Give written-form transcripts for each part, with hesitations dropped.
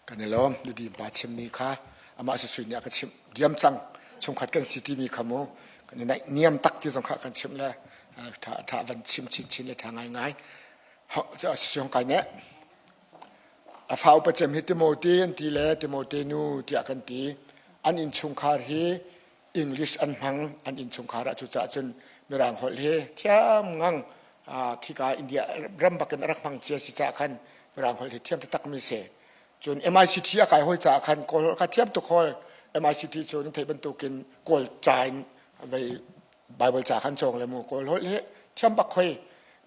Kan i lawm. Nudim pa chimmi kha amah Sui nih a ka chimh diam cang. Chungkhat kan si timi kha mu kan i naih niam tak ti zong kha kan chimh le tha tha van chim chinchin le tha ngaingai. Sui hong kai ne. A fa upa cem hi Timote an ti le Timote nu tiah kan ti. An innchungkhar hi English an hmang an innchungkhar ah cucaah cun Mirang holh hi thiam ngang khika India ram bakin a rak hmang cia si caah khan Mirang holh hi thiam taktak mi si. Cun MICT a kai hoi caah khan Kawl holh kha thiam tuk hoi. MICT cu nan theih bantukin Kawl ca in vei Bible ca khan cawng le mu Kawl holh hi thiam bak hoi.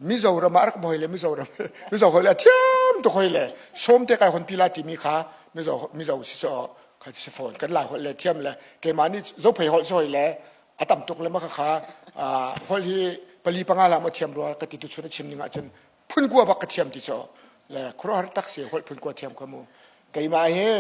Mizoram ah rak hoi le Mizoram Mizo holh a thiam tuk hoi le sawm te kai hon pi la timi kha Mizo Mizo si cho kha si fawn kan lai holh le thiam le keimah nih zophei holh si hoi le a tam tuk le ma kha kha holh hi pali panga la ma thiam rua ka ti tu chun a chim ning ahcun phun kua bak ka thiam ti cho le khuaruahhar tak si holh phun kua thiam kha mu keimah hi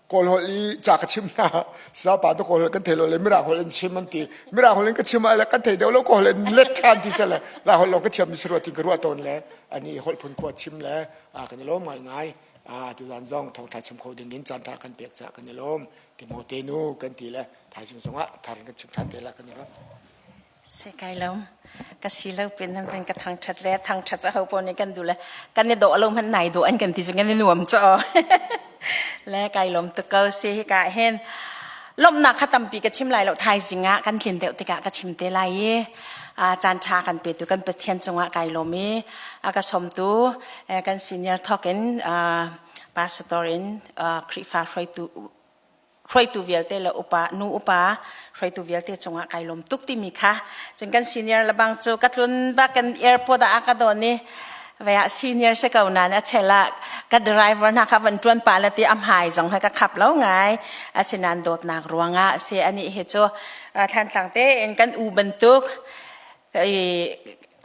Kawl holh i ca ka chim hna sapa tu kawl holh kan thei lo le mirang holh in chim an ti mirang holh in ka chim ah le kan thei deuh lo kawl in let ṭhan ti seh le lai holh lawng ka thiam mi si rua ti ka ruah tawn le ani holh phun khua chim le a kan i lawm ngai ngai a tuzan zong thawngṭha chim kho ding in caan ṭha kan pek caah kan i lawm Timote nu kan ti le thaizing zongah thar in kan chim ṭhan te la kan i lawm. Si kai lo. Ka si lo pin nan pen ka thangṭhat le thangṭhat a ho pawl nih kan duh le kan i dawh lo hmanh nai dawh an kan ti cu kan i nuam cu le kai lawm tuk ko si hika hin lawmhnak kha tampi ka chim lai lo thaizing ah kan tlin deuh tikah ka chim te lai i caan ṭha kan petu kan Pathian cungah kai lawm i a ka sawmtu kan senior thawk in pastor in Khrihfa hruaitu hruaitu vialte le upa nu upa hruaitu vialte cungah kai lawm tuk timi kha cun kan senior lebang cu ka tlun bak kan airport ah ka don i vaya senior se ko nan a chela ka driver hna kha van tuan pa la ti am hai zong ha ka khap lo ngai asinan dawtnak ruangah se ani he chu thlan te in kan u bantuk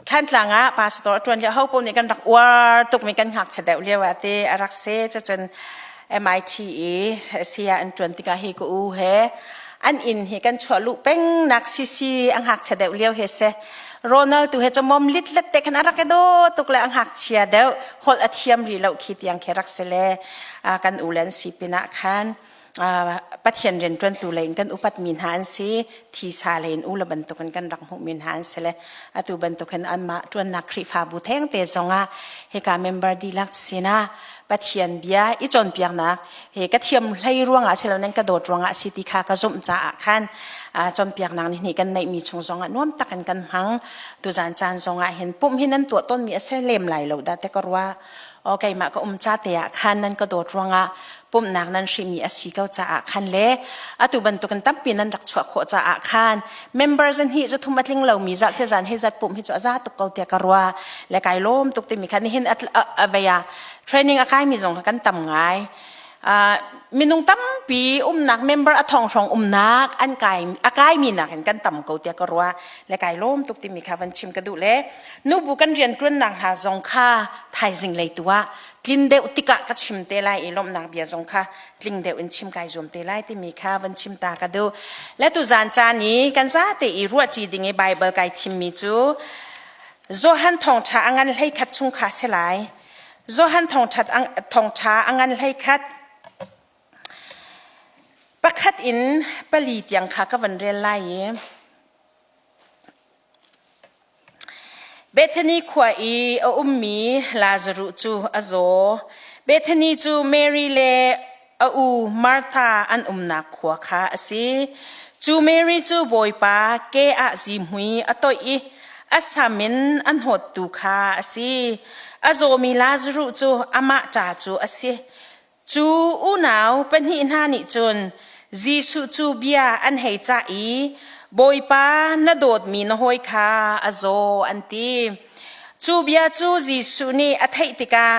Thantlang ah pastor a ṭuan lio ho paoh nih kan rak uar tukmi kan ngakchia deuh lio ah ti a rak si cucun MIT i saya an ṭuan tikah hi ka u he an inn hi kan chuah luh peng nak sisi a ngakchia deuh lio he si Ronald tu he cu mom lit let te khan a rak i daw tuk le a ngakchia deuh holh a thiam rih lo khi tiang khi rak si le kan u le an si pinah khan Pathian rianṭuantu lei in kan upatmi hna an si thisa lei in u le bantukin kan rak hmuhmi hna an si le atu bantukin anmah ṭuannak Khrihfabu thengte zongah hika member dihlak sinah Pathian bia i cawnpiaknak he ka thiam hlei ruangah si lo nan ka dawt ruangah si ti kha ka zumh caah khan cawnpiaknak ni hnih kan neihmi chung zongah nuam takin kan hmang tuzan caan zongah hin pumh hi nan tuah tawnmi a si lem lai lo dah te ka ruah o keimah ka um ca te ah khan nan ka dawt ruangah pumhnak nan hrihmi a si ko caah khan le atu bantukin tampi nan rak chuah khawh caah khan members an hi cu thum a tling lomi zat te zan hi zat pumh hi cu a za tuk ko tiah ka rua le kai lawm tuk timi khan nihin a veia training a kaimi zong kha kan tam ngai minung tampi umnak member a thong hrawng umnak an kai a kaimi nakin kan tam ko tiah ka ruah le kai lawm tuk timi kha van chim ka duh le nubu kan rian ṭuannak hna zong kha thaizing lei tu ah tlin deuh tikah ka chim te lai i lawmhnak bia zong kha tling deuh in chim kai zuam te lai timi kha van chim ta ka duh le tu zan caan i kan zate i ruahṭi ding i Bible kai thimmi cu Johan thawngṭha a ngan hlei khat chung kha si lai Johan thawngṭha a ngan hlei khat pakhat in pali tiang kha ka van rel lai i Bethany khua i a ummi Lazaruh cu a zaw. Bethany cu Mary le a u Martha an umnak khua kha a si. Cu Mary cu Bawipa ke ah zihmui a toih i a sam in a hnawttu kha a si. A zawmi Lazaruh cu amah ṭa cu a si. Cu unau pahnih hna nih cun Jesuh cu bia an hei cah i Bawipa na dawtmi na hawi kha a zaw an ti. Cu bia cu Jesuh nih a theih tikah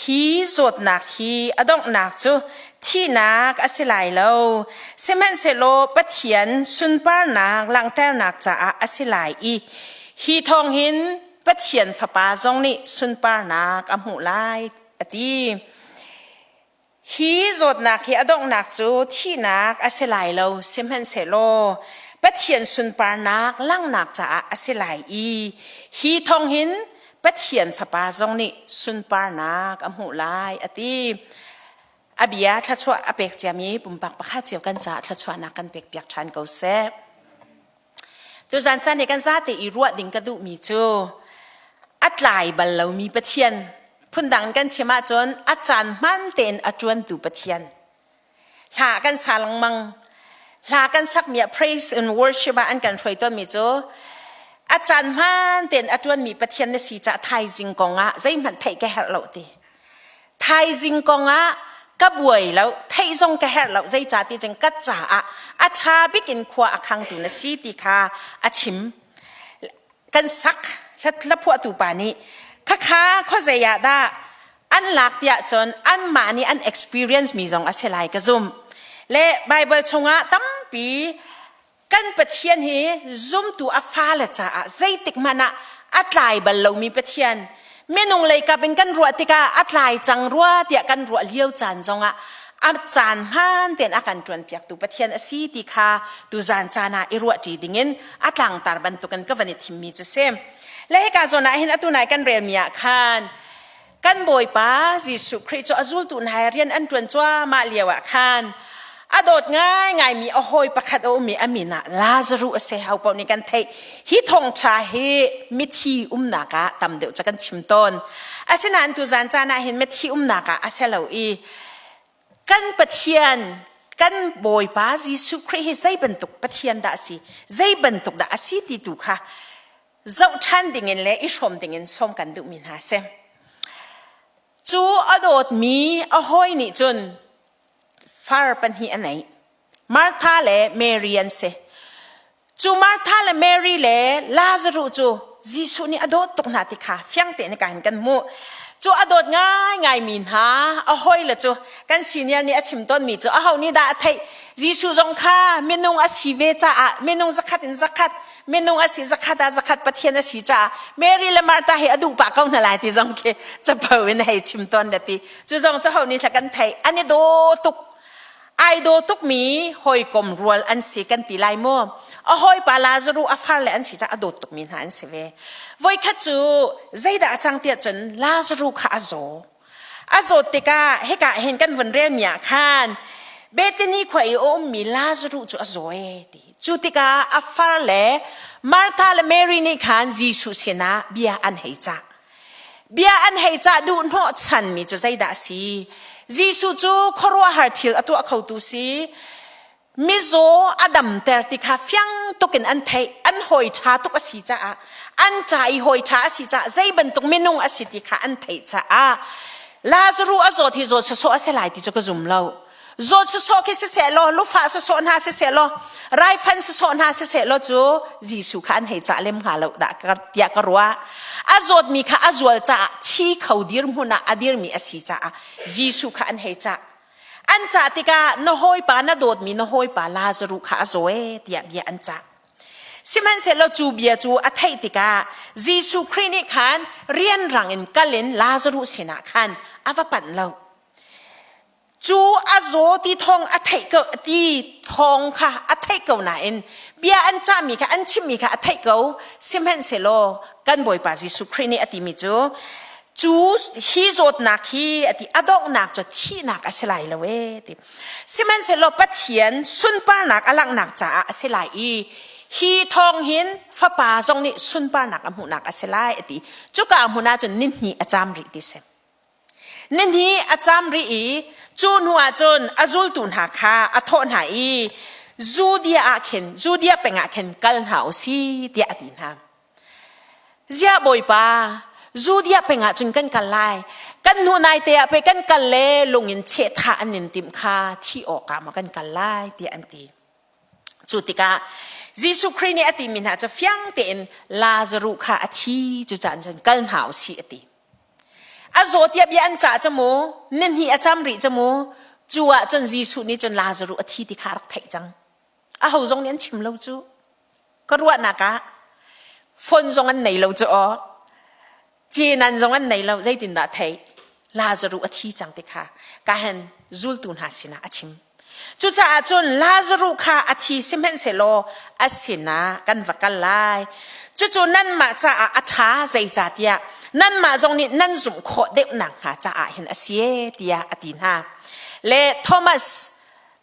hi zawtnak hi a donghnak cu thihnak a si lai lo, sihmanhsehlaw Pathian sunparnak langhternak caah a si lai i hi thawng hin Pathian Fapa zong nih sunparnak a hmuh lai a ti. Hi zawtnak hi a donghnak cu thihnak a si lai lo, sihmanhsehlaw Pathian sunparnak langhnak caah a si lai i hi thawng hin Pathian Fapa zong nih sunparnak a hmuh lai a ti. A bia thluachuah a pek ciami pumpak pakhat cio kan caah thluachuahnak kan pek piak ṭhan ko seh. Tuzan caan i kan zate i ruah ding ka duhmi cu a tlai bal lomi Pathian phundang in kan chim ahcun a caan hman tein a ṭuantu Pathian. Hla kan sa lengmang. Hla kan sakmi ah praise and worship ah an kan hruai tawnmi cu a caan hmaan tein a ṭuanmi Pathian na si caah thaizing kong ah zeihmanh theih ka herh lo ti. Thaizing kong ah ka buai lo, theih zong ka herh lo, zeicah ti cun ka caah a ṭha bik in khua a khangtu na si ti kha a chim. Kan sak hlaphuahtu pa nih khakha khuazei ah dah an lak tiah cun anmah nih an experience mi zong a si lai ka zumh. Le Bible chungah tampi kan Pathian hi zumtu a fale caah zeitik hmanh ah a tlai bal lomi Pathian minung lei kap in kan ruah tikah a tlai cang rua tiah kan ruah lio caan zongah a caan hmaan tein a kan ṭuanpiaktu Pathian a si ti kha tuzan caan ah i ruahṭi dingin a tlangtar bantukin ka van i thimmi cu si. Le hika zawn ah hin atu nai kan relmi ah khan Kan Bawipa Jesuh Khrih cu a zultu hna he rian an ṭuan cuahmah lio ah khan a dawt ngaingaimi a hawi pakhat a um i a min ah Lazaruh a si. Ho paoh nih kan theih. Hi thawngṭha hi mithi umnak ah tam deuh cu kan chim tawn. Asinain tuzan caan ah hin mithi umnak ah a si lo i kan Pathian kan Bawipa Jesuh Khrih hi zei bantuk Pathian dah a si, zei bantuk dah a si ti tu kha zoh ṭhan dingin le i hrawm dingin sawm kan duhmi hna a si. Cu a dawtmi a hawi nih cun far pahnih a neih. Martha le Mary an si. Cu Martha le Mary le Lazaruh cu Jesuh nih a dawt tuk hna ti kha fiang tein ka hin kan hmuh. Cu a dawt ngaingaimi hna a hawile cu kan senior nih a chim tawnmi cu aho nih dah a theih Jesuh zong kha minung a si ve caah minung zakhat in zakhat minung a si zakhat ah zakhat Pathian a si caah Mary le Martha hi a duh pah ko hna lai ti zong khi capo in hei chim tawn le ti cu zong cu ho nih thla kan theih an i daw tuk ai daw tukmi hawikom rual an si kan ti lai mu a hawipa Lazaru a far le an si caah a dawt tukmi hna an si ve voikhat cu zeidah a cang tiah cun Lazaru kha a zaw A zawt tikah hika hin kan vun relmi ah khan Bethany khua i a ummi Lazaruh cu a zaw ee ti. Cu tikah a far le Martha le Mary nih khan Jesuh sinah bia an hei cah. Bia an hei cah duh hnawh chanmi cu zeidah a si? Jesuh cu khuaruahhar thil a tuah khotu si. Mizaw a damter ti kha fiang tuk in an theih. An hawi ṭha tuk a si caah, an ca i hawi ṭha a si caah, zei bantuk minung a si ti kha an theih caah Lazaruh a zawt hi zawt sawsawh a si lai ti cu ka zum lo. Zawt sawsawh khi siseh law, lufah sawsawh hna siseh law, raifan sawsawh hna siseh law cu Jesuh kha an hei cah lem hnga lo dah tiah ka ruah. A zawtmi kha a zual caah thi kho dirhmun ah a dirmi a si caah Jesuh kha an hei cah. An cah tikah na hawipa na dawtmi na hawipa Lazaruh kha a zaw ee tiah bia an cah. Sihmanhsehlaw cu bia cu a theih tikah Jesuh Khrih nih khan rianrang in kal in Lazaruh sinah khan a va panh lo. Cu a zaw ti thawng a theih ko ti thawng kha a theih ko nain bia an cahmi kha an chimmi kha a theih ko. Sihmanhsehlaw kan Bawipa Jesuh Khrih nih a timi cu Cu hi zawtnak hi a ti a donghnak cu thihnak a si lai lo ee ti. Sihmanhsehlaw Pathian sunparnak a langhnak caah a si lai i hi thawng hin fapa zong nih sunparnak a hmuhnak a si lai a ti. Cuka hmun ah cun nihnih a caam rih ti si. Nihnih a caam rih i cu hnu ah cun a zultu hna kha a thawh hna i Judea ah khin Judea peng ah khin kal hna u si tiah a ti hna. Ziah Bawipa, Judea peng ah cun kan kal lai. Kan hnu naite ah pei kan kal le lung in chehthah an in timh kha thih awkah maw kan kal lai tiah an ti. Cu tikah Jesuh Khrih nih a timi hna cu fiang tein Lazaruh kha a thi cu caan cun kal hna u sih a ti. A zaw tiah bia an cah cu mu, nihnih a cam rih cu mu, cu ah cun Jesuh nih cun Lazaruh a thi ti kha a rak theih cang. Aho zong nih an chim lo cu. Ka ruahnak ah phone zong an nei lo cu aw. Cenan zong an nei lo zeitindah theih Lazaruh a thi cang ti kha ka hen zultu hna sinah a chim. Cucaah cun Lazaruh kha a thi sihmanhsehlaw a sinah kan va kal lai. Cucu nanmah caah a ṭha zeicahtiah nanmah zong nih nan zumh khawh deuh nakhnga caah hin a si ee tiah a ti hna. Le Thomas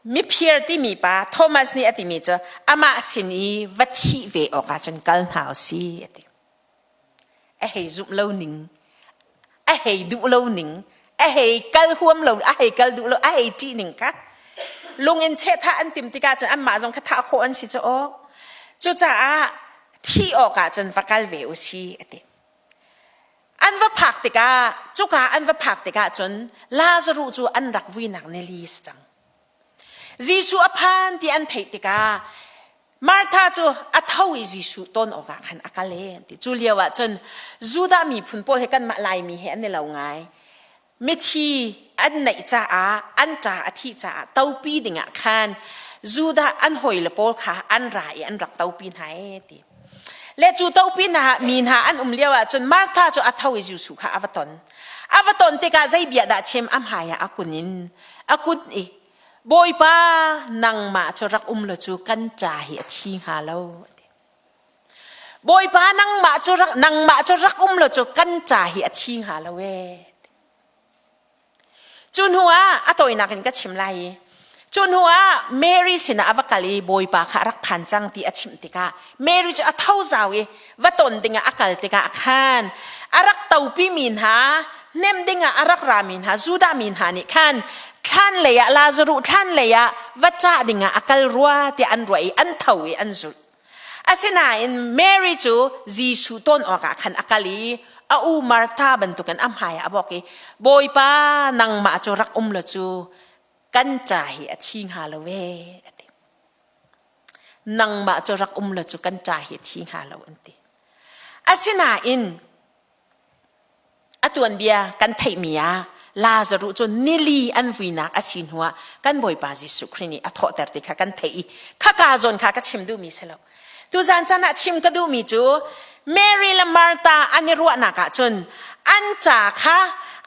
miphiar timi pa Thomas nih a timi cu amah sin i va thih ve awkah cun kal hna u si a ti. A hei zumh lo ning, a hei duh lo ning, a hei kal huam lo, a hei kal duh lo, a hei ṭih ning kha lung in cheh thah an tim tikah cun anmah zong kha thah khawh an si cu awk. Cucaah thih awkah cun va kal ve u si a ti. An va phak tikah cuka an va phak tikah cun Lazaruh cu an rak vuinak nili a si cang. Jesuh a phan ti an theih tikah Martha cu a tho i Jesuh ton awkah khan a kal e ti. Cu lio ah cun Judah miphun pawl he kanmah Laimi he an i lo ngai. Mithi an neih caah an ṭa a thih caah topi dingah khan Judah an hawile pawl kha an ra i an rak topi hna e ti. Le cu topi hna mi hna an um lio ah cun Martha cu a tho i Jesuh kha a va ton. A va ton tikah zei bia dah chim a hmai ah a kun in a kun i Bawipa nangmah cu rak um law cu kan ca hi a thi hnga lo. Bawipa nangmah cu rak nangmah cu rak um law cu kan ca hi a thi hnga lo ee. Cu hnu ah a tawinak in ka chim lai i cu hnu ah Mary sinah a va kal i Bawipa kha a rak phan cang ti a chimh tikah Mary cu a tho zau i va ton dingah a kal tikah khan a rak topi mi hna hnem dingah a rak rami hna Judah mi hna nih khan thlan lei ah Lazaruh thlan lei ah va cah dingah a kal rua tiah an ruah i an tho i an zulh. Asinain Mary cu Jesuh ton awkah khan a kal i a u Martha bantukin a hmai ah a bawk i Bawipa nangmah cu rak um law cu kan ca hi a thi hnga lo ee a ti. Nangmah cu rak um law cu kan ca hi a thi hnga lo an ti. Asinain A tuanbia kan theihmi ah Lazaruh cu nili an vuinak a si hnuah kan Bawipa Jesuh Khrih nih a thawhter ti kha kan theih i khaka zawn kha ka chim duhmi si lo. Tuzan caan ah chim ka duhmi cu Mary le Martha an i ruahnak ah cun an ca kha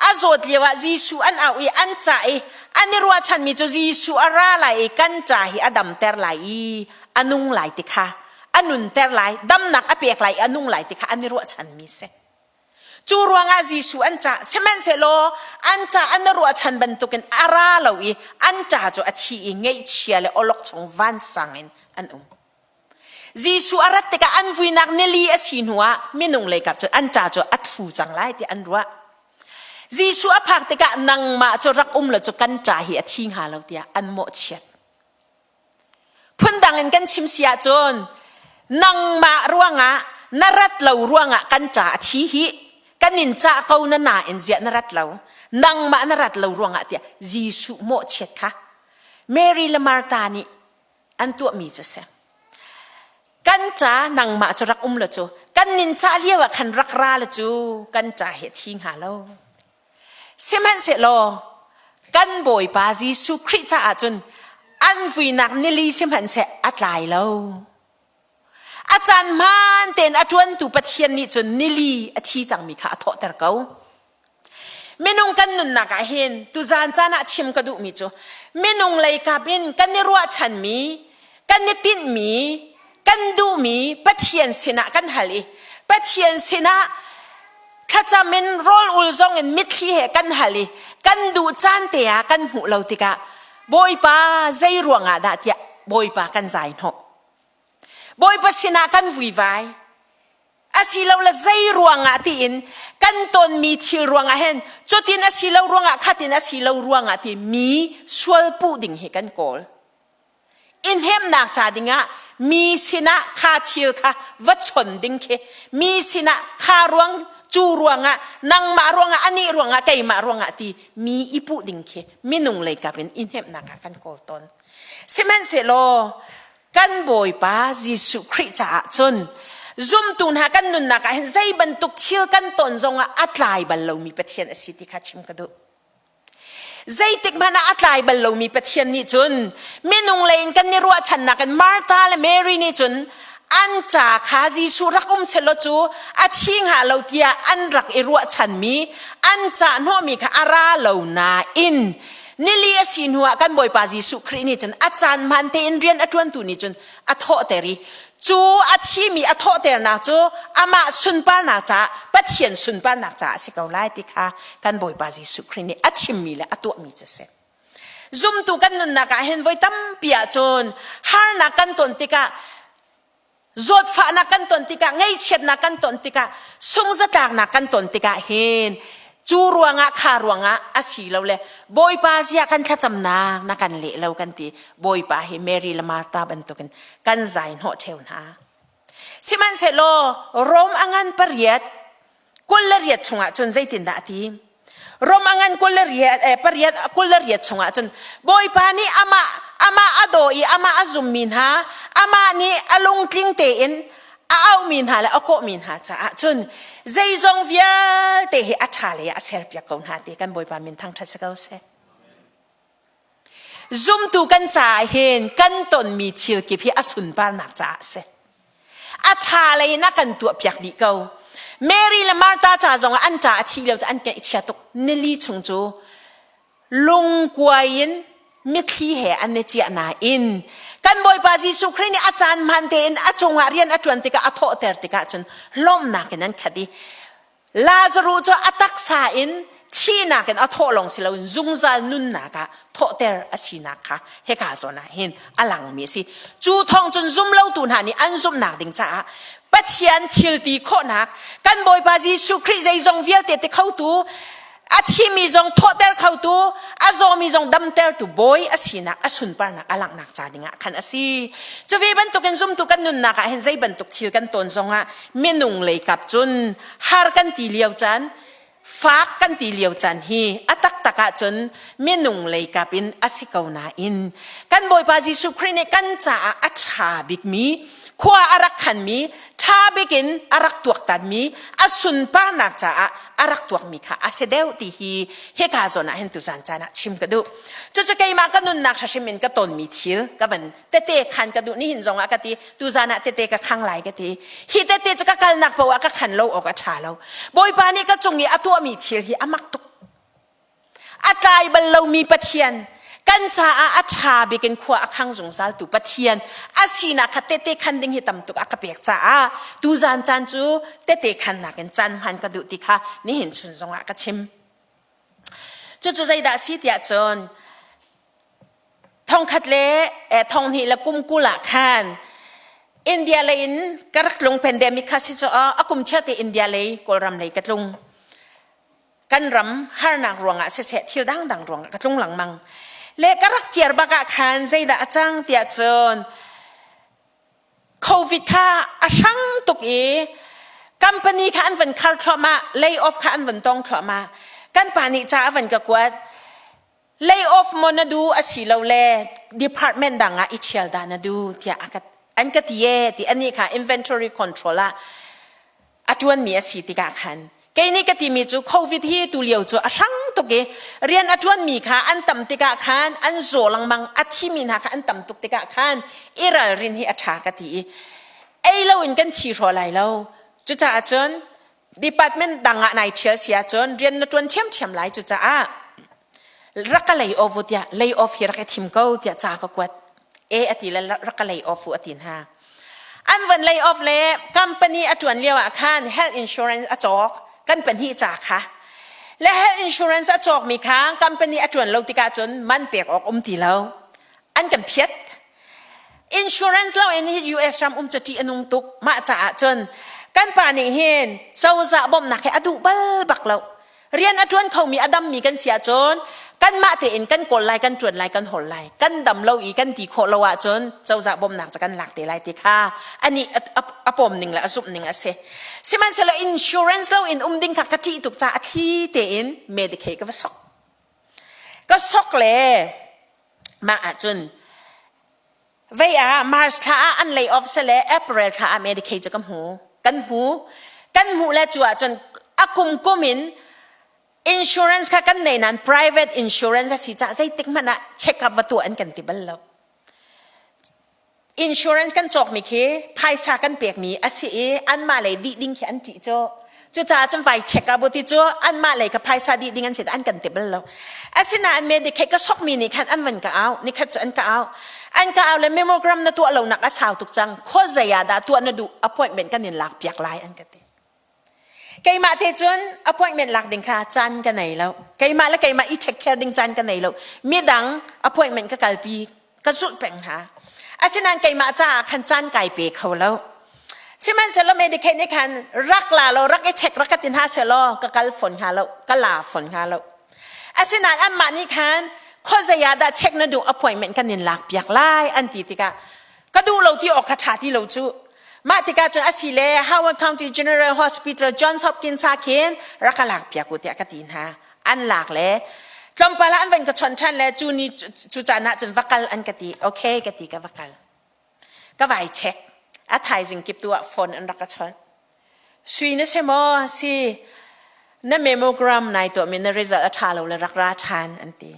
a zawt lio ah Jesuh an auh i an cah i an i ruahchanmi cu Jesuh a ra lai i kan ca hi a damter lai i a nung lai ti kha a nunter lai damnak a pek lai i a nung lai ti kha an i ruahchanmi si. Cu ruangah Jesuh an cah. Sihmanhsehlaw an cah an i ruahchan bantukin a ra lo i an ṭa cu a thi i ngaihchia le awlokchong vansang in an um. Jesuh a rat tikah an vuinak nili a si hnuah minung leikap cu an ṭa cu a thu cang lai ti an ruah. Jesuh a phak tikah nangmah cu rak um law cu kan ṭa hi a thi hnga lo tiah an mawhchiat. Phundang in kan chim si ahcun nangmah ruangah na rat lo ruangah kan ca a thi hi kan in cah ko na nain ziah na rat lo nangmah na rat lo ruangah tiah Jesuh mawhchiat kha Mary le Martha nih an tuahmi cu si. Kan ca nangmah cu rak um lo cu kan nin cah lio ah khan rak ra lo cu kan ca hi a thi hnga lo. Sihmanhsehlaw kan Bawipa Jesuh Khrih caah cun an vuinak nili sihmanhseh a tlai lo. A caan hmaan tein a ṭuantu Pathian nih cun nili a thi cangmi kha a thawhter ko. Minung kan nunnak ah hin tuzaan caan ah chim ka duhmi cu minung leikap in kan i ruahchanmi, kan i tinhmi, kan duhmi Pathian sinah kan hal i Pathian sinah thlacam in rawl ul zong in mitthli he kan hal i kan duh caan te ah kan hmuh lo tikah Bawipa zei ruangah dah tiah Bawipa kan zai hnawh. Bawipa sinah kan vuivai. Asilole zei ruangah tiin kan tonmi thil ruangah hin cutin a si lo ruangah khatin a si lo ruangah ti mi sual puh ding hi kan kawl. I hnemnak ca dingah mi sinah kha thil kha va chon ding khi mi sinah kha ruang cu ruangah nangmah ruangah anih ruangah keimah ruangah ti mi i puh ding khi minung leikap in i hnemhnak ah kan kawl tawn. Sihmanhsehlaw kan Bawipa Jesuh Khrih caah cun zumtu hna kan nunnak ah hin zei bantuk thil kan ton zongah a tlai bal lomi Pathian a si ti kha chim ka duh. Zeitik hmanh ah a tlai bal lomi Pathian nih cun minung lei in kan i ruahchannak in Martha le Mary nih cun an ca kha Jesuh rak um selaw cu a thi hnga lo tiah an rak i ruahchanmi an cah hnawhmi kha a ra lo nain nili a si hnuah kan Bawipa Jesuh Khrih nih cun a caan hmaan tein rian a ṭuantu nih cun a thawhter i cu a thimi a thawhternak cu amah sunparnak caah Pathian sunparnak caah a si ko lai ti kha kan Bawipa Jesuh Khrih nih a chimmi le a tuahmi cu a si. Zumtu kan nunnak ah hin voi tampi ahcun harnak kan ton tikah zawtfahnak kan ton tikah ngaihchiatnak kan ton tikah sungzatlaknak kan ton tikah hin cu ruangah kha ruangah a si lo le Bawipa zia kan thlacamnak na kan leh lo kan ti Bawipa hi Mary le Martha bantukin kan zai hnawh ṭheu hna. Sihmanhsehlaw Rom a ngan pariat 28 chungah cun zeitindah a ti? Rom a ngan 28 eh, pariat 28 chungah cun Bawipa nih amah amah a daw i amah a zummi hna amah nih a lungtling tein a auhmi hna le a kawhmi hna caah cun zeizong vialte hi a ṭha lei ah a serpiak ko hna ti kan Bawipa min thangṭhat si ko seh. Zumtu kan caah hin kan tonmi thil kip hi a sunparnak caah a si. A ṭha lei in a kan tuahpiak dih ko. Mary le Martha ca zongah an ṭa a thih lio cu an ngaihchia tuk. Nili chung cu lungkuai in mitthli he an i ciah nain kan Bawipa Jesuh Khrih nih a caan hmaan tein a cungah rian a ṭuan tikah a thawhter tikah cun lawmhnak in an khat i Lazaruh cu a taksa in thihnak in a thawh lawng si loin zungzal nunnak ah thawhter a sinak kha hika zawn ah hin a langmi a si. Cu thawng cun zumlotu hna nih an zumhnak ding caah Pathian thil ti khawhnak kan Bawipa Jesuh Khrih zeizong vialte ti khotu a thimi zong thawhter khotu a zawmi zong damtertu bawi a sinak a sunparnak a langhnak ca dingah khan a si. Cu ve bantukin zumtu kan nunnak ah hin zei bantuk thil kan tawn zongah minung lei kap cun har kan ti lio caan fak kan ti lio caan hi a taktak ahcun minung lei kap in a si ko nain kan Bawipa Jesuh Khrih nih kan caah a ṭha bikmi khua a rak khanmi ṭha bik in a rak tuaktanmi a sunparnak caah a rak tuakmi kha a si deuh ti hi hika zawn ah hin tuzan caan ah chim ka duh cucu keimah ka nunnak hrim in ka tonmi thil ka van tete khan ka duh nihin zong ah ka ti tuzan ah tete ka khang lai ka ti hi tete cu ka kalnak paoh ah ka khan lo awk a ṭha lo bawipa nih ka cung i a tuahmi thil hi a mak tuk a tlai bal lomi pathian kan caah a ṭha bik in khua a khang zungzal tu pathian a sinak kha tete khan ding hi tam tuk a ka pek caah tuzan caan cu tete khannak in caan hman ka duh ti kha nihin chun zongah ka chim cucu zeidah si tiah cun Thongkhat le thonghnih le kum 20 ah khan India lei in ka rak tlung pandemic kha si cu a kum chiate India lei Kawlram lei ka tlung. Kan ram harnak ruangah siseh thil dangdang ruangah ka tlung lengmang. Le ka rak kir bak ah khan zeidah a cang tiah cun COVID kha a hrang tuk i company kha an van khar thluahmah, lay off kha an van tong thluahmah. Kan pa nih ca a van ka kuat. Lay off maw na duh asilole department dang ah i ṭhial dah na duh tiah an ka ti ee ti anih kha inventory control ah a ṭuanmi a si tikah khan kei nih ka timi cu COVID hi tu lio cu a hrang tuk i rian a ṭuanmi kha an tam tikah khan an zaw lengmang a thimi hna kha an tam tuk tikah khan i ralrin hi a ṭha ka ti i ei loin kan thi hraw lai lo cucaah cun department dang ah nai ṭhial si ahcun rian na ṭuan ṭhiamṭhiam lai cucaah rak ka lay off u tiah lay off hi rak i thim ko tiah ca ka kuat e a ti le rak ka lay off u a ti hna an van lay off le company a ṭuan lio ah khan health insurance a cawk kan pahnih ca kha le health insurance a cawkmi kha company a ṭuan lo tikah cun man pek awk um ti lo an kan phiat Insurance lo in hi US ram um cu ṭih a nung tuk. Mah caah cun kan pa nih hin cozah bawmhnak hi a duh bal bak lo. Rian a ṭuan khomi a dammi kan si ahcun kanmah tein kan kawl lai, kan ṭuan lai, kan hawl lai. Kan dam lo i kan ti khawh lo ahcun cozah bawmhnak cu kan lak te lai ti kha anih a pawm ning le a zumh ning a si. Sihmanhsehlaw insurance lo in um ding kha ka ṭih tuk caah a thli tein Medicaid ka va sok. Ka sok le Mah ahcun vei ah March thla ah an lay off sele April thla ah Medicaid cu ka hmu. Kan hmu. Kan hmuh le cu ahcun a kum kum in insurance kha kan nei nain private insurance a si caah zeitik hmanh ah check up va tuah an kan ti bal lo. Insurance kan cawkmi khi phaisa kan pekmi a si i anmah lei dih ding khi an ṭih cu. Cucaah cun vai check up ti cu anmah lei ka phaisa dih ding an si an kan ti bal lo. Asinain Medicaid ka sokmi nih khan an van ka au, nikhat cu an ka au. An ka au le mammogram na tuah lonak a sau tuk cang. Khuazei ah dah tuah na duh appointment kan in lak piak lai an ka ti. Keimah te cun appointment lak ding kha caan ka nei lo. Keimah le keimah i take care ding caan ka nei lo. Midang appointment ka kalpi ka zulh peng hna. Asinain keimah caah khan caan kai pe kho lo. Sihmanhsehlaw Medicaid nih khan rak la lo, rak i check rak ka ti hna sehlaw ka kal fawn hnga lo, ka la fawn hnga lo. Asinain anmah nih khan khuazei ah dah check na duh appointment kan in lak piak lai an ti tikah ka duh lo ti awk kha ṭha ti lo cu. Mah tikah cun asi le Howard County General Hospital Johns Hopkins ah khin rak ka lak piak u tiah ka ti hna. An lak le tlawmpal ah an van ka chawnh ṭhan le cu ni cu caan ah cun va kal an ka ti. Okay ka ti ka va kal. Ka vai check. A thaizing kip tu ah phone an rak ka chawnh. Sui na si maw? Si. Na mammogram nai tuahmi na result a ṭha lo le rak ra ṭhan an ti.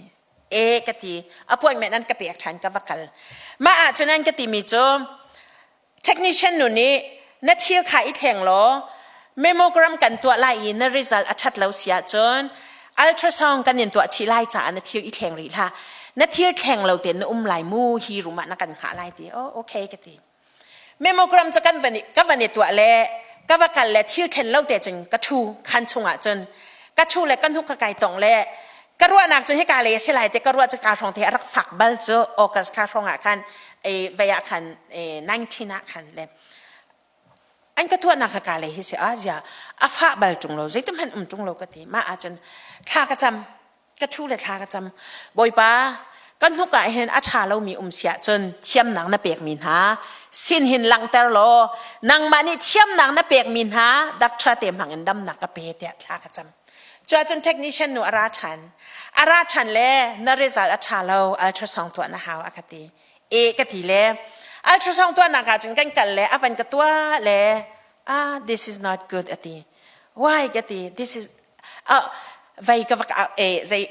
E ka ti. Appointment an ka pek ṭhan ka va kal. Mah ahcun an ka timi cu technician nu nih na thil kha i thleng law mammogram kan tuah lai i na result a ṭhat lo si ahcun ultrasound kan in tuah chih lai caah na thil i thleng rih hlah. Na thil thleng lo tein na um lai mu hi room ah na kan hngah lai ti. Oh okay ka ti. Mammogram cu kan van i, ka van i tuah le ka va kal le thil thlen lo te cun ka ṭhu khan chungah cun ka ṭhu le ka hnuk ka kai tong le ka ruahnak cu hika lei a si lai te ka ruah cu ka hrawng te a rak fak bal cu August thla hrawng ah khan e, vei ah khan e, 19 ah khan le an ka tuahnak ka ka lei hi si a zia a fah bal ṭung lo zeitim hmanh um ṭung lo ka ti mah ahcun thla ka cam ka ṭhu le thla ka cam Bawipa kan hnuk ah hin a ṭha lomi um si ahcun thiamnak na pekmi hna sin hin langhter law nangmah nih thiamnak na pekmi hna doctor te hmang in damnak ka pe tiah thla ka cam cuahcun technician nu a ra ṭhan a ra ṭhan le na result a ṭha lo ultrasound tuah na hau a ka ti e ka ti le ultrasound tuahnak ah cun kan kal le a van ka tuah le ah this is not good a ti why ka ti this is ah vei ka va e zei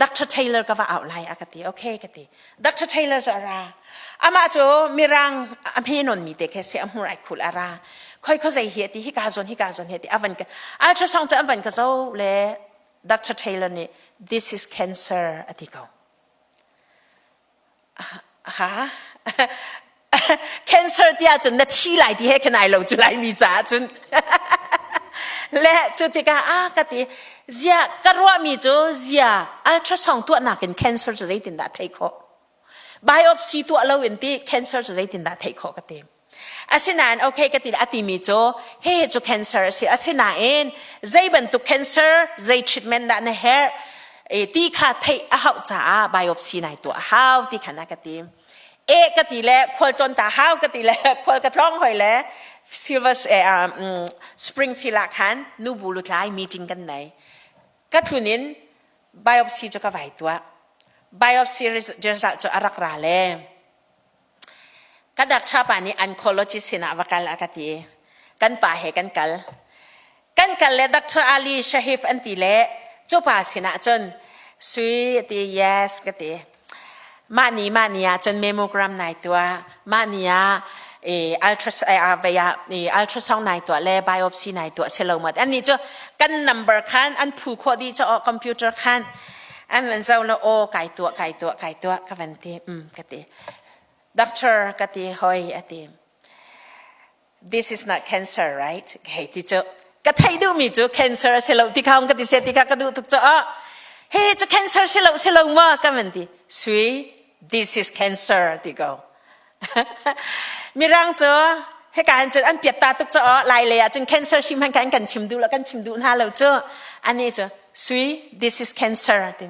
Dr. Taylor ka va out lai a ka ti okay ka ti Dr. Taylor cu a ra amah cu mirang a hme non mi te khe se a hmur ai khul a ra khoi kho zei hi ti hi ka zon hi ka zon hi ti avan ka ultrasound cu an van ka zo le Dr. Taylor nih this is cancer a ti ko Ha? Cancer tiah cun na thi lai ti he khan ai lo cu Laimi caah cun. Le cu tikah ah ka ti zia ka ruahmi cu zia ultrasound tuahnak in cancer cu zeitindah theih khawh? Biopsy tuah lo in ti cancer cu zeitindah theih khawh ka ti. Asinain okay ka ti a timi cu hihi cu cancer a si. Asinain zei bantuk cancer, zei treatment dah na herh e, ti kha theih a hauh caah biopsy nai tuah a hau ti kha na ka ti. E ka ti le khual tlawn ta hau ka ti le khual ka tlawng hoi le Silver eh, um, Springfield ah khan nubu lutlai meeting kan nei. Ka tlun in biopsy cu ka vai tuah. Biopsy result cu a rak ra le Ka doctor pa nih oncologist sinah va kal a ka ti. Kan pa he kan kal. Kan kal le Dr. Ali Shahif an ti le cu pa sinah cun sui a ti yes ka ti. Mah ni mah ni ah cun mammogram nai tuah. Mah ni ah e, ultras, e, e, ultrasound nai tuah le biopsy nai tuah si lo mat. An nih cu kan number khan an phu khawh dih cu computer khan an van zoh le aw kai tuah kai tuah kai tuah ka van ti um ka ti doctor ka ti hoi a ti this is not cancer right hei ti cu ka theih duhmi cu cancer a si lo ti kha ka ti se ti kha ka duh tuk cu ah he cu cancer si lo si lo ma ka van ti sui this is cancer ti ko mirang cu hika hin cun an piat ta tuk cu lai lei ah cun cancer sim han kan kan chim duh lo kan chim duh hna lo cu ani cu sui this is cancer ti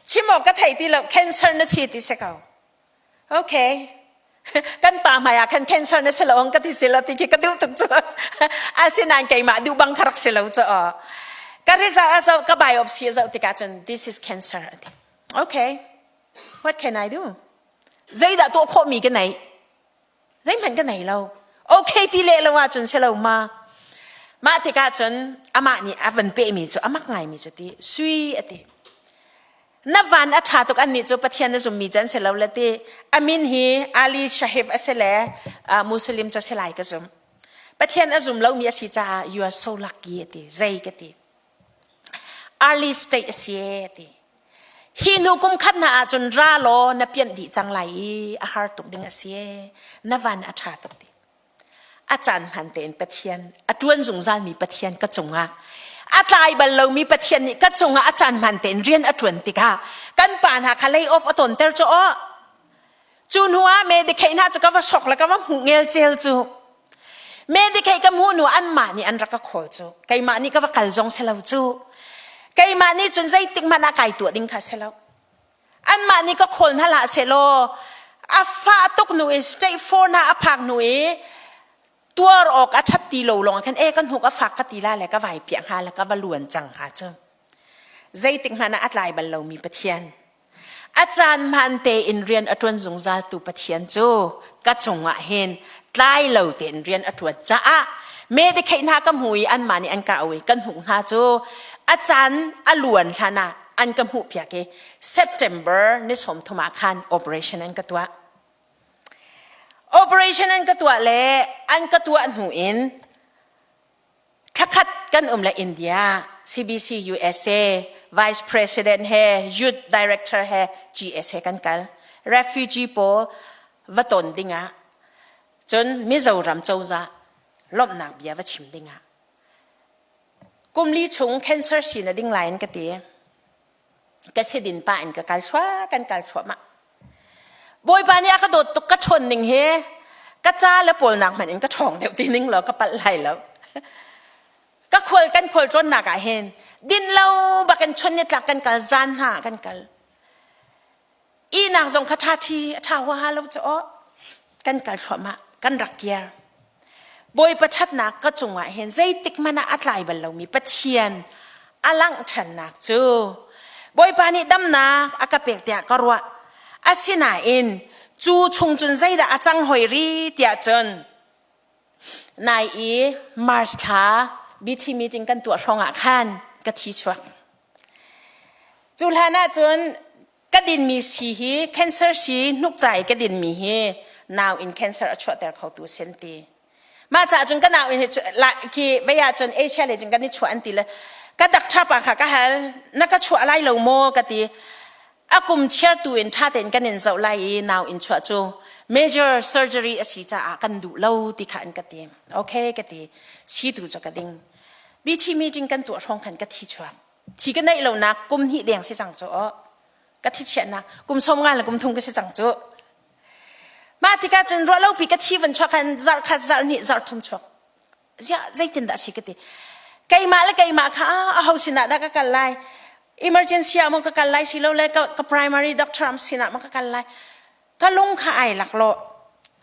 chim awk ka thei ti lo cancer na si ti si ko okay kan pa hmai ah khan cancer na si lo ka ti si lo ti khi ka duh tuk cu asinain keimah duh bang kha rak si lo cu ka result a zoh ka biopsy a zoh tikah cun this is cancer ati okay what can I do zeidah tuah khawhmi ka nei zeihmanh ka nei lo okay ti leh lo ahcun si lo ma mah tikah cun amah nih a van pehmi cu a mak ngaimi cu ti sui a ti na van a ṭha tuk annih cu Pathian na zummi cu an si lo le ti amin hi Ali Shahib a si le Muslim cu a si lai ka zum Pathian a zum lomi a si caah you are so lucky a ti zei ka ti early state a si a ti Hi hnu kum khat hna ahcun ra law na pianh dih cang lai i a har tuk ding a si ee. Na van a ṭha tuk ti. A caan hman tein Pathian a ṭuan zungzalmi Pathian ka cungah a tlai bal lomi Pathian nih ka cungah a caan hman tein rian a ṭuan tikah kan pa hna kha lay off a tonter cu aw. Cu hnu ah Medicaid hna cu ka va sok le ka va hmuh ngelcel cu. Medicaid ka hmuh hnu anmah nih an rak ka khawl cu. Keimah nih ka va kal zong si lo cu. Keimah nih cun zeitik hmanh ah kai tuah ding kha si lo. Anmah nih ka khawl hna hlah sehlaw a fah tuk hnu i state 4 hna a phak hnu i tuar awk a ṭhat ti lo lawng khan e ka hnuk a fak ka ti la le ka vai piah hnga le ka va luan cang hnga cu. Zeitik hmanh ah a tlai bal lomi Pathian. A caan hmaan tein rian a ṭuan zungzaltu Pathian cu ka cungah hin tlai lo tein rian a ṭuan caah Medicaid hna ka hmu i anmah nih an ka au i kan hmuh hna cu a caan a luan hlan ah an ka hmuhpiak i September ni 30 ah khan operation an ka tuah. Operation an ka tuah le an ka tuah hnu in thlakhat kan um le India CBC USA Vice President he Youth Director he GS he kan kal. Refugee pawl va ton dingah cun Mizoram cozah lawmhnak bia va chim dingah kum li chung cancer si na ding lai in ka ti. Ka sidin pa in ka kal thluah kan kal thluahmah. Bawipa nih a ka dawt tuk ka ṭhawn ning hi ka ca le pawl nak hmanh in ka ṭhawng deuh ti ning law ka palh lai lo. Ka khual kan khual tlawnnak ah hin din lo bakin chun nitlak kan kal zan hna kan kal. Ihnak zong kha ṭha ṭhi a ṭha huaha lo cu aw. Kan kal thluahmah kan rak kiar. Bawipa ṭhatnak ka cungah hin zeitik hmanh ah a tlai bal lomi Pathian a langh ṭhannak cu Bawipa nih damnak a ka pek tiah ka ruah. Asinain cu chung cun zeidah a cang hoi ri tiah cun nai i March thla BT meeting kan tuah hrawng ah khan ka thi chuak. Cu hlan ah cun ka dinmi sii hi cancer sii hnukca i ka dinmi hi nau in cancer a chuahter khotu a si an ti. Mah caah cun ka nau in khi vei ah cun Asia lei cun kan i chuah an ti le ka doctor pa kha ka hal na ka chuah lai lo maw ka ti. A kum chiartu in ṭha tein kan in zoh lai i nau in chuah cu major surgery a si caah kan duh lo ti kha an ka ti. Okay ka ti. Sii tu cu ka ding. BT meeting kan tuah hrawng khan ka thi chuak. Thi ka neih lonak kum hnih deng si cang cu aw. Ka thi chiahnak kum som nga le kum thum ka si cang cu. Mah tikah cun ruah lopi ka thi van chuak khan zarh khat zarh hnih zarh thum chuak. Ziah zeitin dah si ka ti. Keimah le keimah kha a ho sinah dah ka kal lai. Emergency ah maw ka kal lai si lo le ka, ka primary doctor am sinah maw ka kal lai. Ka lung kha ai lak lo.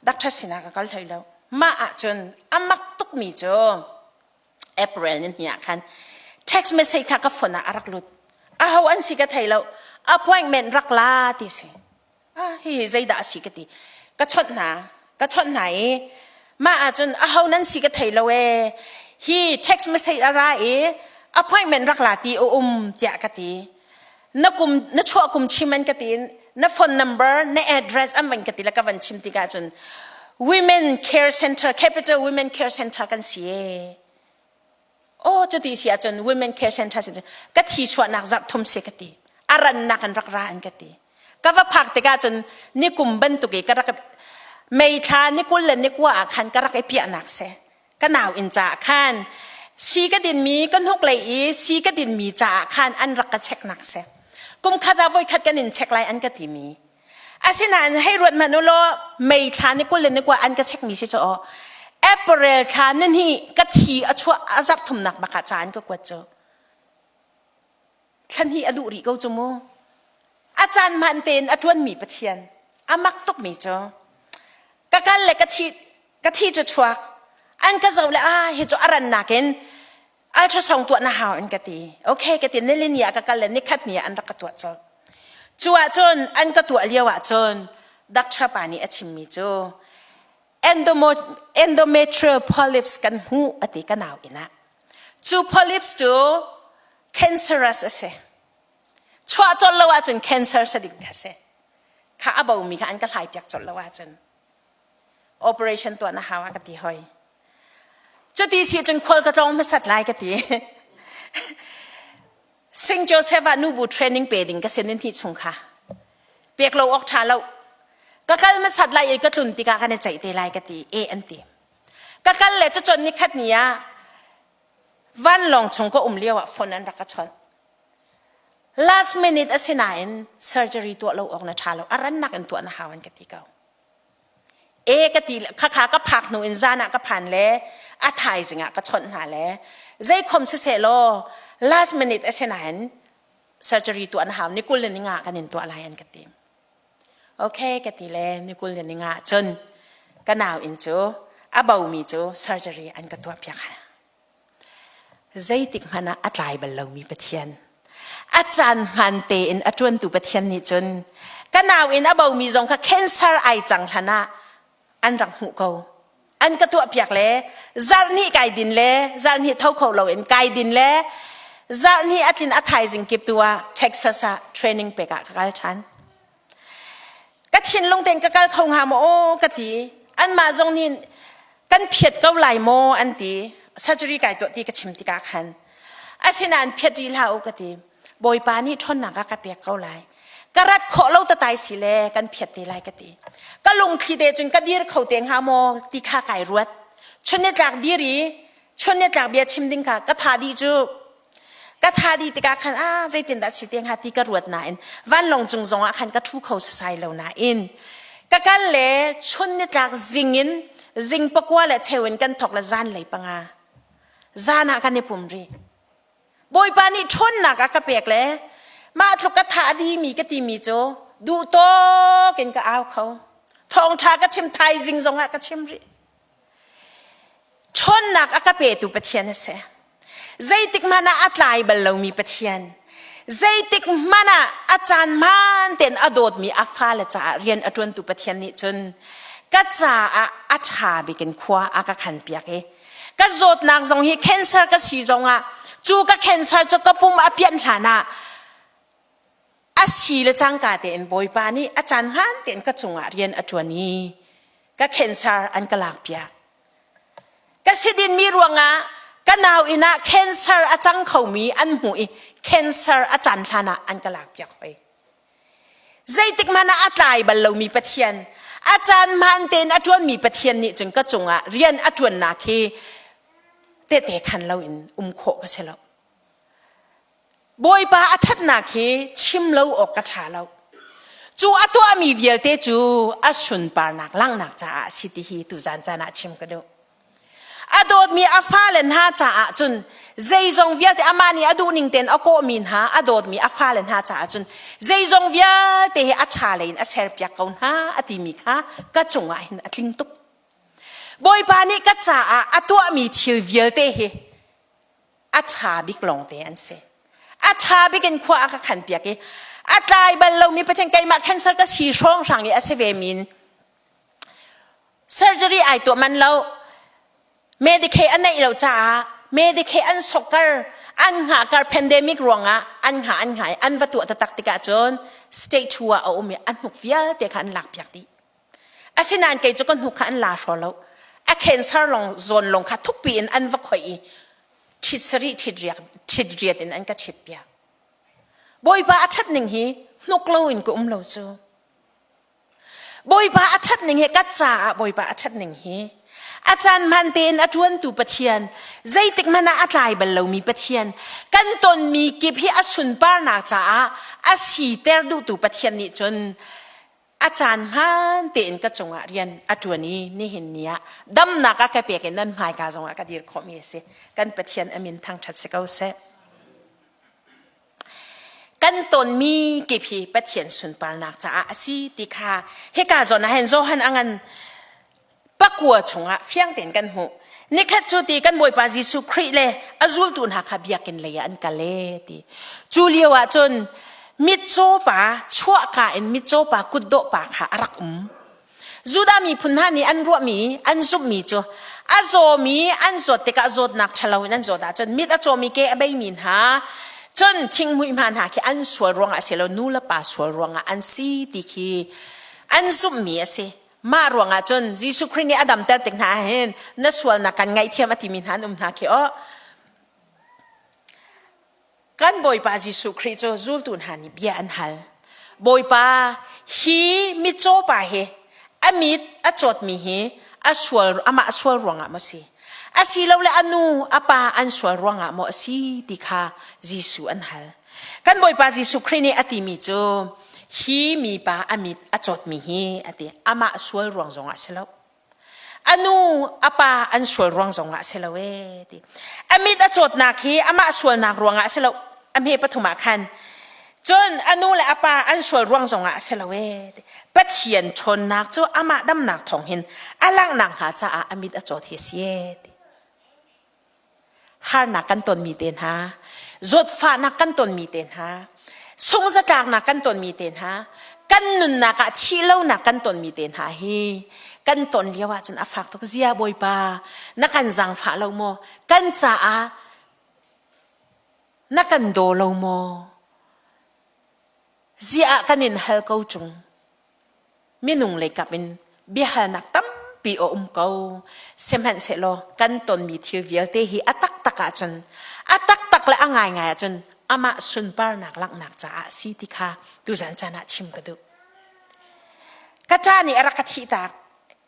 Doctor sinah ka kal hlei lo. Mah ahcun a mak tukmi cu April ni hnih ah khan text message kha ka phone ah a rak lut. Aho an si ka thei lo. Appointment rak la ti si. Ah hihi zeidah a si ka ti. Ka chawnh hna. Ka chawnh hna i mah ahcun aho nan si ka thei lo ee. Hi text message a ra i appointment rak la ti a um tiah ka ti. Na kum na chuah kum chim an ka ti na phone number na address an van ka ti le ka van chim tikah cun Women Care Center Capital Women Care Center kan si ee. Aw cuti si ahcun Women Care Center sin ka thi chuahnak zarh thum si ka ti. A rannak in rak ra an ka ti. Ka va phak tikah cun ni kum bantuk i ka rak May thla ni 20 le ni 9 ah khan ka rak i piahnak si. Ka nau inn caah khan si ka dinmi ka hnuk lei i si ka dinmi caah khan an rak ka cheknak si. Kum khat ah voikhat kan in chek lai an ka timi. Asinain hei ruat hmanh u law May thla ni 20 le ni 9 an ka chekmi si cu aw. April thla ni hnih ka thi a chuah a zarh thumnak bak ah ca an ka kuat cu. Thla hnih a duh rih ko cu mu. A caan hmaan tein a ṭuanmi Pathian a mak tukmi cu ka kal le ka thi ka thi cu chuak an ka zoh le ah hi cu a rannak in ultrasound tuah na hau an ka ti. Okay ka ti nilini ah ka kal le nikhat ni ah an rak ka tuah colh. Cu ahcun an ka tuah lio ahcun doctor pa nih a chimmi cu endometrial polyps kan hmuh a ti ka nau inn ah. Cu polyps cu cancerous a si. Chuah colh lo ahcun cancer sa ding kha si. Kha a bomi kha an ka hlai piak colh lo ahcun operation tuah na hau a ka ti hoi. Cuti si cun khual ka tlawng hmasat lai ka ti. St. Joseph ah nubu training pe ding ka sin in hi chung kha. Pek lo awk ṭha lo. Ka kal hmasat lai i ka tlun tikah kan i ceih te lai ka ti. E an ti. Ka kal le cucun nikhat ni ah vanlawng chung ka um lio ah phone an rak ka chawnh. Last minute a si nain surgery tuah lo awk na ṭha lo. A rannak in tuah na hau an ka ti ko. E ka ti khakha ka phak hnu in zan ah ka phan le a thaizing ah ka chawnh hna le zeikhom siseh law last minute a si nain surgery tuah na hau ni 20 le ni nga kan in tuah lai an ka ti. Okay ka ti le ni 20 le ni nga cun ka nau inn cu a bomi cu surgery an ka tuah piak. Zeitik hmanh ah a tlai bal lomi Pathian. A caan hmaan tein a ṭuantu Pathian nih cun ka nau in a bomi zong kha cancer ai cang hlan ah an rak hmuh ko. An ka tuahpiak le zarh hnih kai din le zarh hnih tho kho loin kai din le zarh hnih a tlin a thaizing kip tu ah Texas ah training pek ah ka kal ṭhan. Ka thinlung tein ka kal kho hnga maw aw ka ti. Anmah zong nih kan phiat ko lai maw an ti. Surgery kai tuah ti ka chim tikah khan. Asinain phiat rih hlah u ka ti. Bawipa nih ṭhawnnak a ka pek ko lai. Ka rat khawh lo tatai si le kan phiat te lai ka ti. Ka lungthli te cun ka dir kho te hnga maw ti kha kai ruat. Chun nitlak dir i chun nitlak bia chim ding kha ka tha dih cu. Ka tha dih tikah khan ah zeitindah si te hnga ti ka ruat nain vanlawng cung zongah khan ka ṭhu kho sasai lo nain ka kal le chun nitlak zing in zing pakua le cheu in kan thok le zanlei panga zan ah kan i pum rih. Bawipa nih ṭhawnnak a ka pek le mah tluk ka tha dimi ka timi cu duh tawk in ka au kho. Thawngṭha ka chim thaizing zongah ka chim rih. Ṭhawnnak a ka petu Pathian a si. Zeitik hmanh ah a tlai bal lomi Pathian. Zeitik hmanh ah a caan hmaan tein a dawtmi a fale caah rian a ṭuantu Pathian nih cun ka caah a ṭha bik in khua a ka khanpiak i ka zawtnak zong hi cancer ka si zongah cu ka cancer cu ka pum a pianh hlan ah a si le cangka tein Bawipa nih a caan hmaan tein ka cungah rian a ṭuan i ka cancer an ka lakpiak. Ka sidinmi ruangah ka nau inn ah cancer a cang khomi an hmuh i cancer a caan hlan ah an ka lakpiak hoi. Zeitik hmanh ah a tlai bal lomi Pathian, a caan hmaan tein a ṭuanmi Pathian nih cun ka cungah rian a ṭuannak hi tehte khan loin um khawh ka si lo. Bawipa a ṭhatnak hi chim lo awk ka ṭha lo. Cu a tuahmi vialte cu a sunparnak langhnak caah a si ti hi tuzan caan ah chim ka duh. A dawtmi a fale hna caah cun zeizong vialte amah nih a duhning tein a kawhmi hna a dawtmi a fale hna caah cun zeizong vialte hi a ṭha lei in a serpiak ko hna a timi kha ka cungah hin a tling tuk. Bawipa nih ka caah a tuahmi thil vialte hi a ṭha bik lawngte an si. A ṭha bik in khua a ka khanpiak i a tlai bal lomi Pathian keimah cancer ka si hrawnghrang i a si ve min Surgery ai tuah man lo. Medicaid a neih lo caah Medicaid an sokar an hngahkar pandemic ruangah an hngah an hngah i an va tuah taktak tikah cun state 2 ah a um i a hnuk vialte kha an lakpiak dih. Asinain kei cu ka hnuk kha an la hraw lo. A cancer long zawn long kha thukpi in an va khoih i ṭhit sarih ṭhit riak ṭhit riat in an ka ṭhit piak. Bawipa a ṭhat ning hi hnuk lo in ka um lo cu. Bawipa a ṭhat ning hi ka caah Bawipa a ṭhat ning hi a caan hmaan tein a ṭuantu Pathian zeitik hmanh ah a tlai bal lomi Pathian kan tonmi kip hi a sunparnak caah a siter duhtu Pathian nih cun a caan hmaan tein ka cungah rian a ṭuan i nihin ni ah damnak a ka pek i nan hmaika zongah ka dir khawhmi a si kan Pathian a min thangṭhat si ko seh. Kan tonmi kip hi Pathian sunparnak caah a si ti kha hika zawn ah hin Johan a ngan pakua chungah fiang tein kan hmuh. Nikhat cu ti kan Bawipa Jesuh Khrih le a zultu hna kha biakinn lei ah an kal e ti. Cu lio ah cun mitcaw pa chuahka in mitcaw pa kutdawh pa kha a rak um. Judah miphun hna nih an ruahmi, an zumhmi cu a zawmi an zawt tikah zawtnak ṭhalo in an zawt ahcun mit a cawmi ke a beimi hna cun thinghmui hma hna khi an sual ruangah a si lo nu le pa sual ruangah an si ti khi an zumhmi a si. Mah ruangah cun Jesuh Khrih nih a damter tik hna ah hin na sualnak kan ngaihthiam a timi hna an um hna khi aw. Kan Bawipa Jesuh Khrih cu zultu hna nih bia an hal. Bawipa, hi mitcaw pa hi a mit a cawtmi hi A sual amah sual ruangah maw si? Asilole a nu a pa an sual ruangah maw a si ti kha Jesuh an hal. Kan Bawipa Jesuh Khrih nih a timi cu hi mipa a mit a cawtmi hi a ti amah sual ruang zongah si lo. A nu a pa an sual ruang zongah a si lo ee ti. A mit a cawtnak hi amah sualnak ruangah a si lo. A hme pathum ah khan cun a nu le a pa an sual ruang zongah a si lo ee ti. Pathian ṭhawnnak cu amah damnak thawng hin a langhnak hnga caah a mit a cawt hi a si ee ti. Harnak kan tonmi te hna, zawtfahnak kan tonmi te hna, sungzatlaknak kan tonmi te hna, kan nunnak ah thihlonak kan tonmi te hna hi kan ton lio ahcun a fak tuk zia Bawipa na kan zaangfah lo maw kan caah na kan daw lo maw ziah kan in hal ko chung minung lei kap in biahalnak tampi a um ko. Sihmanhsehlaw kan tonmi thil vialte hi a taktak ahcun a taktak le a ngaingai ahcun amah sunparnak langhnak caah a si ti kha tuzan caan ah chim ka duh. Ka ṭa nih a rak ka thihtak.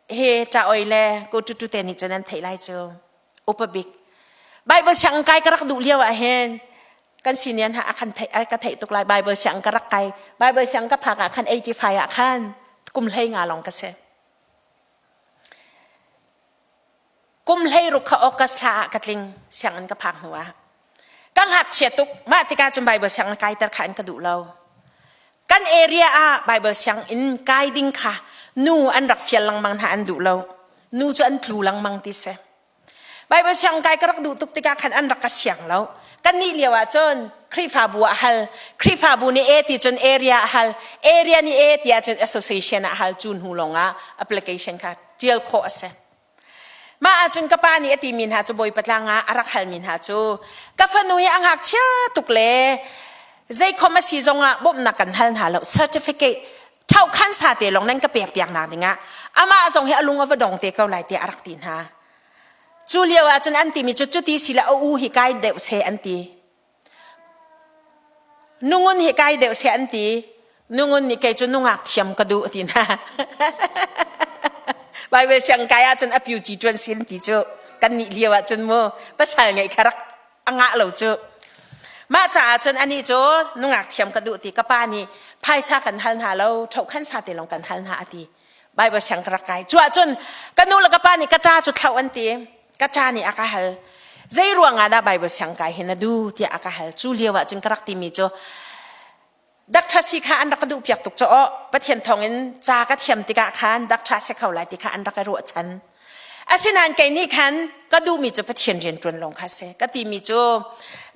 He ṭa oi le ko tutu te nih cun an theih lai cu. Upa bik. Bible sianginn kai ka rak duh lio ah hin kan senior hna a kan theih a ka theih tuk lai Bible siang ka rak kai Bible siang ka phak ah khan 85 ah khan kum hlei nga long ka si kum hlei ruk kha August thla ah ka tling sianginn ka phak hnu ah ka ngakchia tuk mah tikah cun Bible sianginn kaiter kha an ka duh lo kan area ah Bible sianginn kai ding kha nu an rak fial lengmang hna an duh lo nu cu an tlu lengmang ti si Bible siang kai ka rak duh tuk tikah khan an rak ka siang lo. Kan nih lio ah cun Khrihfabu ah hal, Khrihfabu nih A ti cun area ah hal, area nih A ti ahcun association ah hal cu hnu lawng ah application kha tial khawh a si. Mah ahcun ka pa nih a timi hna cu Bawipa tlang ah a rak halmi hna cu ka fanu hi a ngakchia tuk le zeikhom a si zongah bawmhnak kan hal hna lo certificate ṭhaukhan sa te lawng nan ka pek piak nak dingah amah zong hi a lung a va dong te ko lai tiah a rak ti hna. Cu lio ah cun an timi cu cuti si le a u hi kai deuh se an ti. Nungun hi kai deuh se an ti. Nungun nih kei cu nungak thiam ka duh ti hna. Bible siang kai ah cun a piu ci ṭuan sin ti cu kan nih lio ah cun mu pasal ngeih kha rak a ngah lo cu. Mah caah cun anih cu nungak thiam ka duh ti ka pa nih phaisa kan hal hna lo ṭhohkhan sa te lawng kan hal hna a ti. Bible siang ka rak kai. Cu ahcun ka nu le ka pa nih ka ṭa cu thlauh an ti. Ka ṭa nih a ka hal. Zei ruang ah dah Bible siang kai hi na duh tiah a ka hal. Cu lio ah cun ka rak timi cu Doctor si kha an rak ka duh piak tuk cu aw Pathian thawng in ca ka thiam tikah khan doctor si kho lai ti kha an rak i ruahchan. Asinain kei nih khan ka duhmi cu Pathian rian ṭuan lawng kha si. Ka timi cu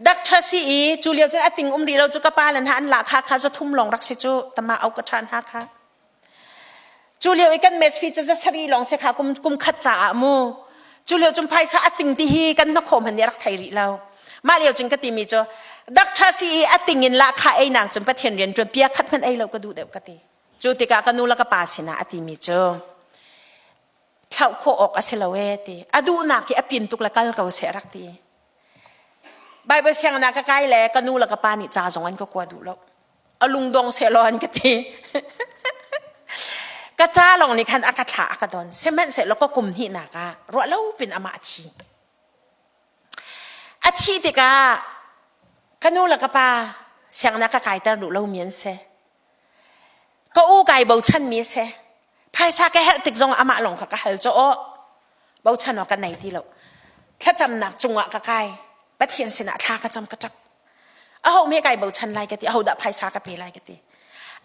doctor si i cu lio cun a ting um rih lo cu ka pa le hna an lah kha kha zathum lawng rak si cu tama au ka ṭhan hna kha. Cu lio i kan match fee cu zasarih lawng si kha kum kum khat caah mu. Cu lio cun phaisa a ting ti hi kan hnakhaw hmanh nih a rak thei rih lo. Mah lio cun ka timi cu doctor si i a ting in lahkhah ei nak cun Pathian rian ṭuan pia khat hmanh ei lo ka duh deuh ka ti. Cu tikah ka nu le ka pa sinah a timi cu thlauh khawh awk a si lo ee ti. A duhnak hi a pin tuk le kal ko seh a rak ti. Bible sianginn ah ka kai le ka nu le ka pa nih ca zong an ka kua duh lo. A lungdong sehlaw an ka ti. ka ṭa lawng nih khan a ka thlah a ka don. Sihmanhsehlaw ka kum hnihnak ah ruah lo pin amah a thi. A thih tikah ka nu le ka pa sianginn ah ka kaiter duh lomi an si. Ka u kai bochanmi a si. Phaisa ka herh tik zong amah lawng kha ka hal caw aw. Bochan awk ka nei ti lo. Thlacamnak cungah ka kai. Pathian sinah thla ka cam ka ṭap. Aho me kai bochan lai ka ti, aho dah phaisa ka pe lai ka ti.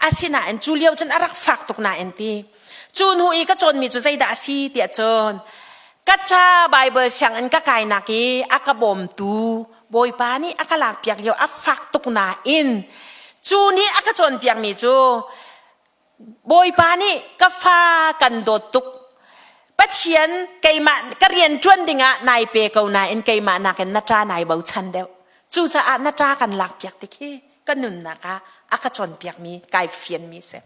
Asinain cu lio cun a rak fak tuk nain ti. Cu hnu i ka cawnmi cu zeidah a si tiah cun ka ca Bible sianginn ka kainak i a ka bawmtu Bawipa nih a ka lakpiak lio a fak tuk nain cu nih a ka cawnpiakmi cu Bawipa nih ka fa kan dawt tuk Pathian keimah ka rian ṭuan dingah nai pe ko nain keimah nakin na ṭa nai bochan deuh cucaah na ṭa kan lakpiak tik hi ka nunnak ah a ka cawnpiakmi kai fianmi si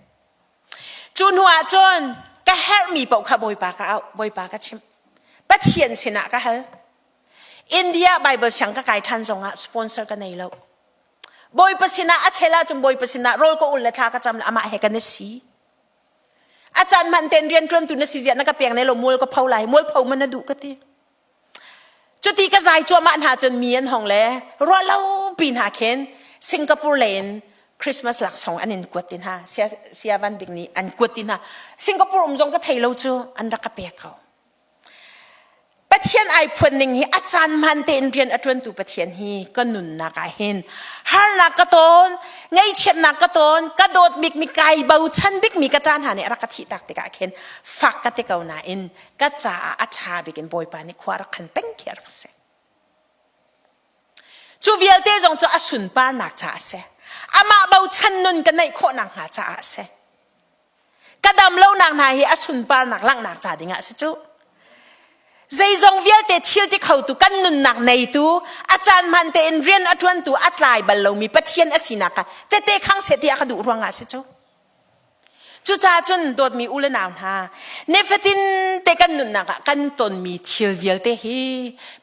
cu hnu ah cun ka herhmi paoh kha Bawipa ka auh Bawipa ka chimh Pathian sinah ka hal India Bible siang ka kai ṭhan zongah sponsor ka nei lo Bawipa sinah a chel ahcun Bawipa sinah rawl ka ul le thla ka cam le amah he kan i si. A caan. caan hman tein rian ṭuantu na si zia na ka pek ne lo mual ka pho lai mual pho man na duh ka ti. Cuti ka zai cuahmah hna cun mi an hong le ruah lo pi hna khin Singapore lei in Christmas laksawng an in kuat ti hna sia sia van bik nih an kuat ti hna Singapore um zong ka thei lo cu an rak ka pek ko. Pathian ai phuan ning hi a caan hman tein rian a ṭuantu Pathian hi ka nunnak ah hin harnak ka tawn, ngaihchiatnak ka tawn, ka dawt bikmi kai bochan bikmi ka ṭa hna nih a rak ka thih tak tikah khin fak ka ti ko nain ka caah a ṭha bik in Bawipa nih khua rak khan peng khi a rak si. Cu vialte zong cu a sunparnak caah a si. Amah bochan nun ka neih khawhnak hnga caah a si. Ka dam lonak hna hi a sunparnak langhnak ca dingah a si cu. Zeizong vialte thil ti khotu kan nunnak neitu a caan hman tein rian a ṭuantu a tlai bal lomi Pathian a sinak kha tete khang seh ti a ka duh ruangah a si cu. Cucaah cun dawtmi u le nau hna, nifatin te kan nunnak ah kan tonmi thil vialte hi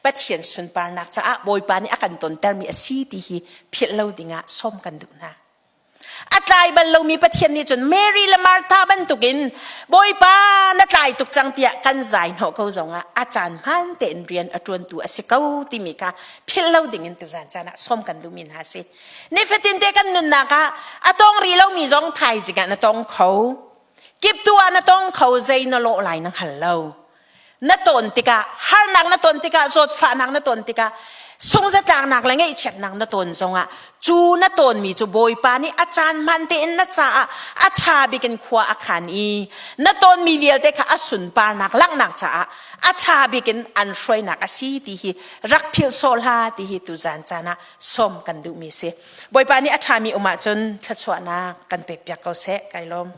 Pathian sunparnak caah Bawipa nih a kan tontermi a si ti hi philh lo dingah sawm kan duh hna. A tlai bal lomi Pathian nih cun Mary le Martha bantukin Bawipa na tlai tuk cang tiah kan zai hnawh ko zongah a caan hmaan tein rian a ṭuantu a si ko timi kha philh lo dingin tuzan caan ah sawm kan duhmi hna a si. Nifatin te kan nunnak ah a tong rih lomi zong thaizing ah na tong kho. Kiptu ah na tong kho zei na lawh lai na hngal lo. Na ton tikah harnak na ton tikah zawtfahnak na ton tikah sungzatlaknak le ngaihchiatnak na ton zongah cu na tonmi cu Bawipa nih a caan hman tein na caah a ṭha bik in khua a khan i na tonmi vialte kha a sunparnak langhnak caah a ṭha bik in an hruainak a si ti hi rak philh sawh hlah ti hi tuzan caan ah sawm kan duhmi si. Bawipa nih a ṭhami um ahcun thluachuahnak kan pekpiak ko seh. Kai lawm.